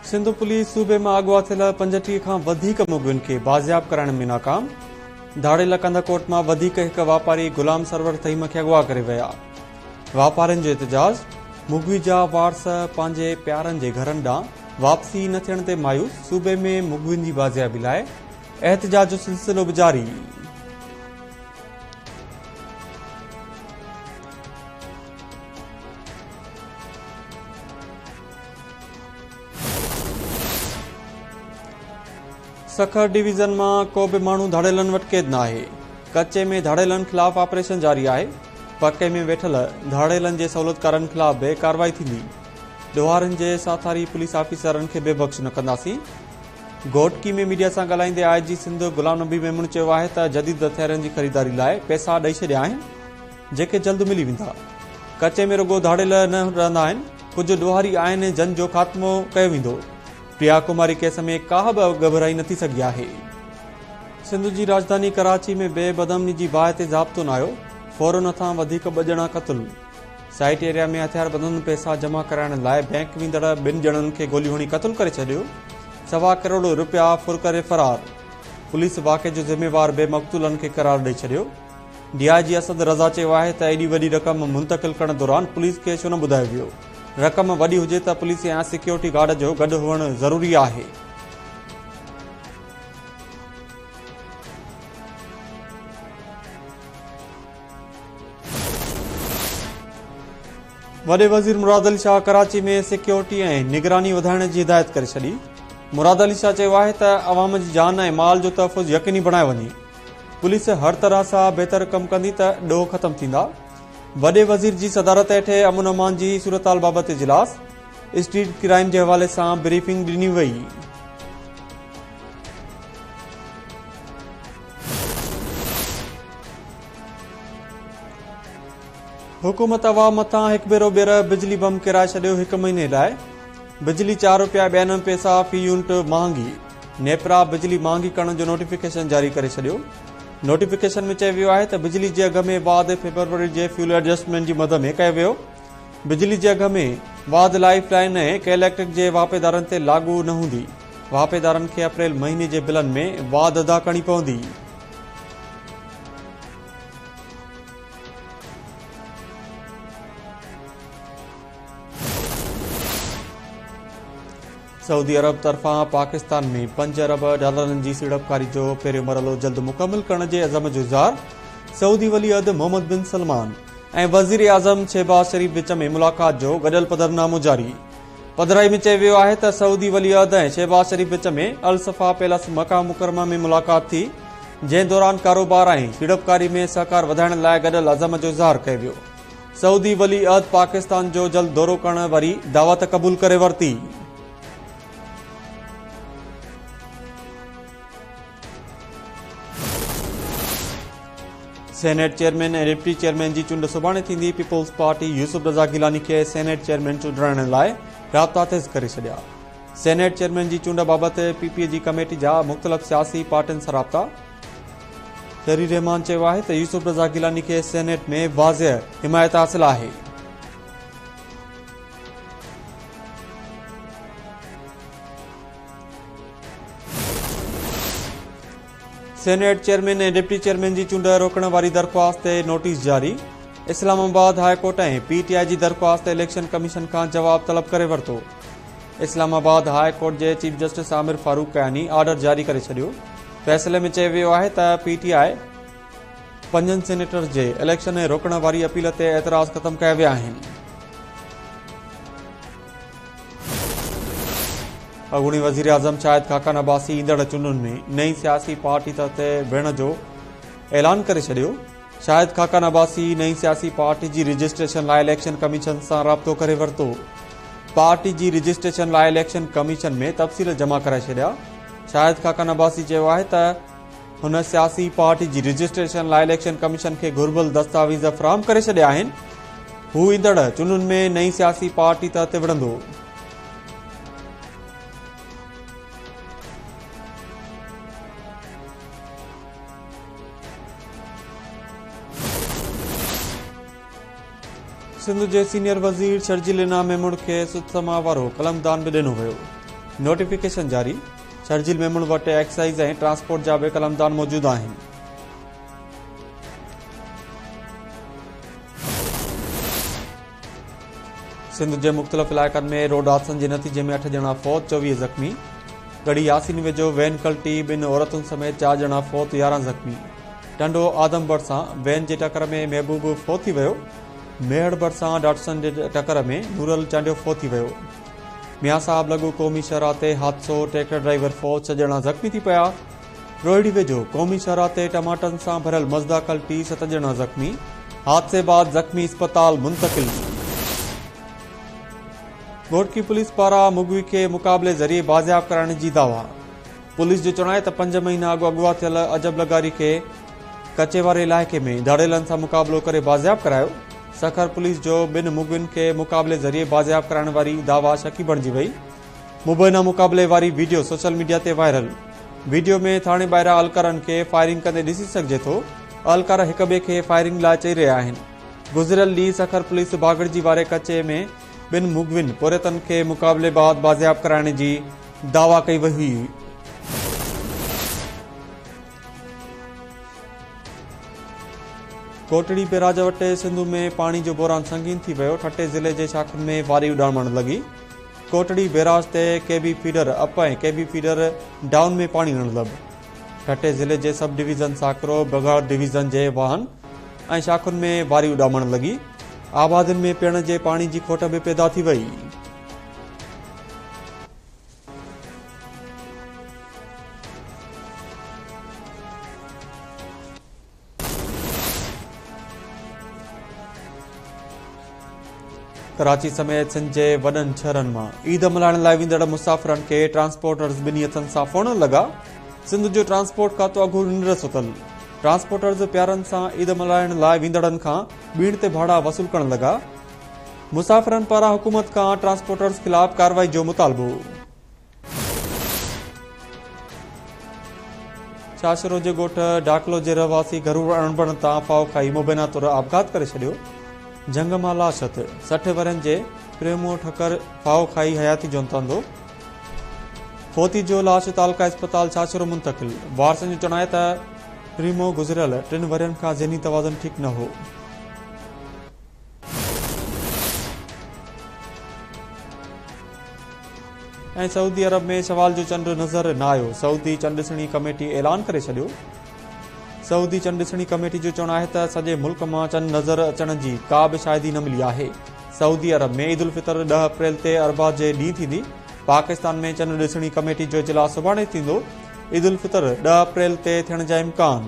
Sindh police صوبي مان اغوا ٿيل 35 کان وڌيڪ مغوين کي بازياب ڪرائڻ ۾ ناڪام، ڌاڙيل ڪنڌڪوٽ مان وڌيڪ هڪ واپاري غلام سرور ٿهيم کي اغوا ڪري ويا، واپارين جو احتجاج، مغوي جا وارث پنهنجي پيارن جي گهرن ڏانهن واپسي نه ٿيڻ تي مايوس، صوبي ۾ مغوين جي بازيابي لاء احتجاج جو سلسلو به جاري. سکر ڊويزن مان ڪو به ماڻهو ڌاڙيلن وٽ قيد ناهي، ڪچي ۾ ڌاڙيلن خلاف آپريشن جاري آهي، پڪي ۾ ويٺل ڌاڙيلن جي سهولتڪارن خلاف به ڪارروائي ٿيندي، ڏوهارين جي ساٿاري پوليس آفيسرن کي بي بخش نه ڪنداسين. گهوٽڪي ۾ ميڊيا سان ڳالهائيندي آء جي سنڌ غلام نبي ميمڻ چيو آهي ته جديد هٿيارن جي خريداري لاء پئسا ڏئي ڇڏيا آهن، جيڪي جلد ملي ويندا. ڪچي ۾ رڳو ڌاڙيل نه رهندا آهن، ڪجهه ڏوهاري آهن جن جو خاتمو ڪيو ويندو. پريا ڪماري ڪيس ۾ ڪا به اڳڀرائي نه ٿي سگهي آهي. سنڌ جي راڄڌاني ڪراچي ۾ بي بدامني جي باهه تي ضابطو نه آيو، ڦورن هٿان وڌيڪ ٻه ڄڻا قتل. سائيٽ ايريا ۾ هٿياربندن پئسا جمع ڪرائڻ لاء بئنڪ ويندڙ ٻن ڄڻن کي گوليون هڻي قتل ڪري ڇڏيو، سوا ڪروڙ رپيا ڦر ڪري فرار. پوليس واقعي جو ذميوار ٻئي مقتولن کي قرار ڏئي ڇڏيو. ڊي I جي اسد رضا چيو آهي ته ايڏي وڏي رقم منتقل ڪرڻ دوران پوليس کي ڇو نه ٻڌايو ويو، رقم وڏي هجي ته پوليس يا سيڪيورٽي گارڊ جو گڏ هئڻ ضروري آهي. وڏي وزير مراد علي شاهه ڪراچي ۾ سيڪيورٽي ۽ نگراني وڌائڻ جي هدايت ڪري ڇڏي. مراد علي شاهه چيو آهي ته عوام جي جان ۽ مال جو تحفظ يقيني بڻايو وڃي. پوليس هر طرح سان بهتر ڪم ڪندي ته ڏوهه ختم ٿيندا. وڏي وزير جي صدارت هيٺ امن امان جي صورتحال بابت اجلاس، اسٽريٽ ڪرائيم جي حوالي سان بريفنگ ڏني وئي. حڪومت عوام مٿان هڪ ڀيرو ٻيهر بجلي بم ڪيرائي ڇڏيو، هڪ مهيني لاء بجلي 4 روپيا 92 پئسا في يونٽ مهانگي، نيپرا بجلي مهانگي ڪرڻ جو نوٽيفڪيشن جاري ڪري ڇڏيو. نوٽيفڪيشن ۾ چيو ويو آهي ته بجلي جي اگهه ۾ واڌ فيبروري جي فيول ايڊجسٽمينٽ جي مد ۾ ڪيو ويو. بجلي جي اگهه ۾ واڌ لائيف لائين ۽ ڪي اليڪٽرڪ جي واهپيدارن تي لاڳو نه هوندي. واهپيدارن کي اپريل مهيني جي بلن ۾ واڌ ادا ڪرڻي پوندي. سعودي عرب طرفان پاڪستان ۾ 5 ارب ڊالرن جي سيڙپڪاري جو پهريون مرحلو جلد مڪمل ڪرڻ جي عزم جو اظهار، سعودي ولي عهد محمد بن سلمان ۽ وزيراعظم شهباز شريف وچ ۾ ملاقات جو گڏيل پڌرنامو جاري. پڌرائي ۾ چيو ويو آهي ته سعودي ولي عهد ۽ شهباز شريف وچ ۾ الصفا پيلس مڪه مڪرمه ۾ ملاقات ٿي، جنهن دوران ڪاروبار ۽ سيڙپڪاري ۾ سهڪار وڌائڻ لاء گڏيل عزم جو اظهار ڪيو ويو. سعودي ولي عهد پاڪستان جو جلد دورو ڪرڻ واري دعوت قبول ڪري ورتي. سينيٽ چيئرمين ۽ ڊپٽي چيئرمين جي چونڊ سڀاڻي ٿيندي، پيپلز پارٽي يوسف رضا گيلاني کي سينيٽ چيئرمين چونڊرائڻ لاء رابطا تيز ڪري ڇڏيا. سينيٽ چيئرمين جي چونڊ بابت پي پي جي ڪميٽي جا مختلف سياسي پارٽين سان رابطا. شيري رحمان چيو آهي ته يوسف رضا گيلاني کي سينيٽ ۾ واضح حمايت حاصل آهي. سينيٽ چيئرمين ۽ ڊپٽي چيئرمين جي چونڊ روڪڻ واري درخواست تي نوٽيس جاري، اسلام آباد هاء ڪورٽ ۽ پي ٽي آء جي درخواست تي اليڪشن ڪميشن کان جواب طلب ڪري ورتو. اسلام آباد هاء ڪورٽ جي chief justice Amir Farooq Kayani order جاري ڪري ڇڏيو. فيصلي ۾ چيو ويو آهي ته پي ٽي آء پنجن سينيٽرز جي اليڪشن روڪڻ واري اپيل تي اعتراض ختم ڪيا ويا آهن. اڳوڻي وزيراعظم شاهد خاقان عباسي ايندڙ چونڊن ۾ نئين سياسي پارٽي تحت ويهڻ جو اعلان ڪري ڇڏيو. شاهد خاقان عباسي نئين سياسي پارٽي جي رجسٽريشن لاء اليڪشن ڪميشن سان رابطو ڪري ورتو. پارٽي جي رجسٽريشن لاء اليڪشن ڪميشن ۾ تفصيل جمع ڪرائي ڇڏيا. شاهد خاقان عباسي چيو آهي ته هن سياسي پارٽي جي رجسٽريشن لاء اليڪشن ڪميشن کي گهربل دستاويز فراهم ڪري ڇڏيا آهن. هو ايندڙ چونڊن ۾ نئين سياسي پارٽي تحت وڙهندو. سنڌ جي سينيئر وزير شرجيل انعام ميمڻ کي سڌ سماء وارو قلمدان به ڏنو ويو. نوٽيفڪيشن جاري، شرجيل ميمڻ وٽ ايڪسائيز ۽ ٽرانسپورٽ جا به قلمدان موجود آهن. سنڌ جي مختلف علائقن ۾ روڊ حادثن جي نتيجي ۾ اٺ ڄڻا فوت، 24 زخمي. ڳڙهي ياسين ويجهو وين ڪلٽي، ٻن عورتن سميت چار ڄڻا فوت، 11 زخمي. ٽنڊو آدم ڀرسان وين جي ٽڪر ۾ محبوب فوت ٿي ويو. ميهڙ ڀرسان ڊاٽسن جي ٽڪر ۾ نورل چانڊيو فوت ٿي ويو. ميان صاحب لڳو قومي شاهراهه تي حادثو، ٽريڪٽر ڊرائيور فوت، ڇهه ڄڻا زخمي ٿي پيا. روهڙي ويجهو قومي شاهراهه تي ٽماٽن سان ڀريل مزدا ڪلٽي، ست ڄڻا زخمي، حادثي بعد زخمي اسپتال منتقل. گهوٽڪي پوليس پاران مغوي کي مقابلي ذريعي بازياب ڪرائڻ جي دعويٰ، پوليس جو چوڻ آهي ته پنج مهينا اڳ اغوا ٿيل عجب لغاري کي ڪچي واري علائقي ۾ ڌاڙيلن سان مقابلو ڪري بازياب ڪرايو، سکر پوليس جو ٻن مغوين کي مقابلي ذريعي بازياب ڪرائڻ واري دعويٰ شڪي بڻجي وئي. مبينا مقابلي واري وڊيو سوشل ميڊيا تي وائرل، وڊيو ۾ ٿاڻي ٻاهران اهلڪارن کي فائرنگ ڪندي ڏسي سگهجي ٿو، اهلڪار هڪ ٻئي کي فائرنگ لاء چئي رهيا آهن، گذريل ڏينهن سکر پوليس باگڙجي واري ڪچي ۾ ٻن مغوين پورهيتن کي مقابلي بعد بازياب ڪرائڻ جي دعويٰ ڪئي وئي هئي. ڪوٽڙي بئراج وٽ سنڌو ۾ پاڻي جو بحران سنگين ٿي ويو، ٺٽي ضلعي جي شاخن ۾ واري اڏامڻ لڳي، ڪوٽڙي بئراج تي K B feeder up ۽ K B feeder down ۾ پاڻي اڻلڀ. ٺٽي ضلعي جي سب ڊويزن ساڪرو، بگهاڙ ڊويزن جي واهن ۽ شاخن ۾ واري اڏامڻ لڳي. آبادين ۾ پيئڻ جي پاڻي جي کوٽ به پيدا ٿي وئي. ڪراچي سميت سنڌ جي وڏن شهرن مان عيد ملهائڻ لاء ويندڙ مسافرن کي ٽرانسپورٽرز ٻنهي هٿن سان ڦوڙڻ لڳا. سنڌ جو ٽرانسپورٽ کاتو اگهور ننڊ ستل. ٽرانسپورٽرز پيارن سان عيد ملهائڻ لاء ويندڙن کان ٻيڻ تي ڀاڙا وصول ڪرڻ لڳا. مسافرن پاران حڪومت کان ٽرانسپورٽرز خلاف ڪارروائي جو مطالبو. ڇاڇرو جي ڳوٺ ڊاڪلو جي رهواسي گهرو اڻبڻت تان ڦاهو کائي مبينا طور آپگهات ڪري ڇڏيو، جهنگ مان لاش هٿ، 60 ورهين جي پريمو ٺڪر ڦاهو کائي حياتي جو انت آندو، فوتي جو لاش تعلقه اسپتال ڇاڇرو منتقل، وارثن جو چوڻ آهي ته پريمو گذريل ٽن ورهين کان ذهني توازن ٺيڪ نه هو. ۽ سعودي عرب ۾ شوال جو چنڊ نظر نه آيو، سعودي چنڊ ڏسڻي ڪميٽي اعلان ڪري ڇڏيو. سعودي چنڊ ڏسڻي ڪميٽي جو چوڻ آهي ته سڄي ملڪ مان چنڊ نظر اچڻ جي ڪا به شاهدي نه ملي آهي. سعودي عرب ۾ عيدالفطر 10 اپريل تي اربع جي ڏينهن ٿيندي. پاڪستان ۾ چنڊ ڏسڻي ڪميٽي جو اجلاس سڀاڻي ٿيندو. عيدالفطر 10 اپريل تي ٿيڻ جا امڪان.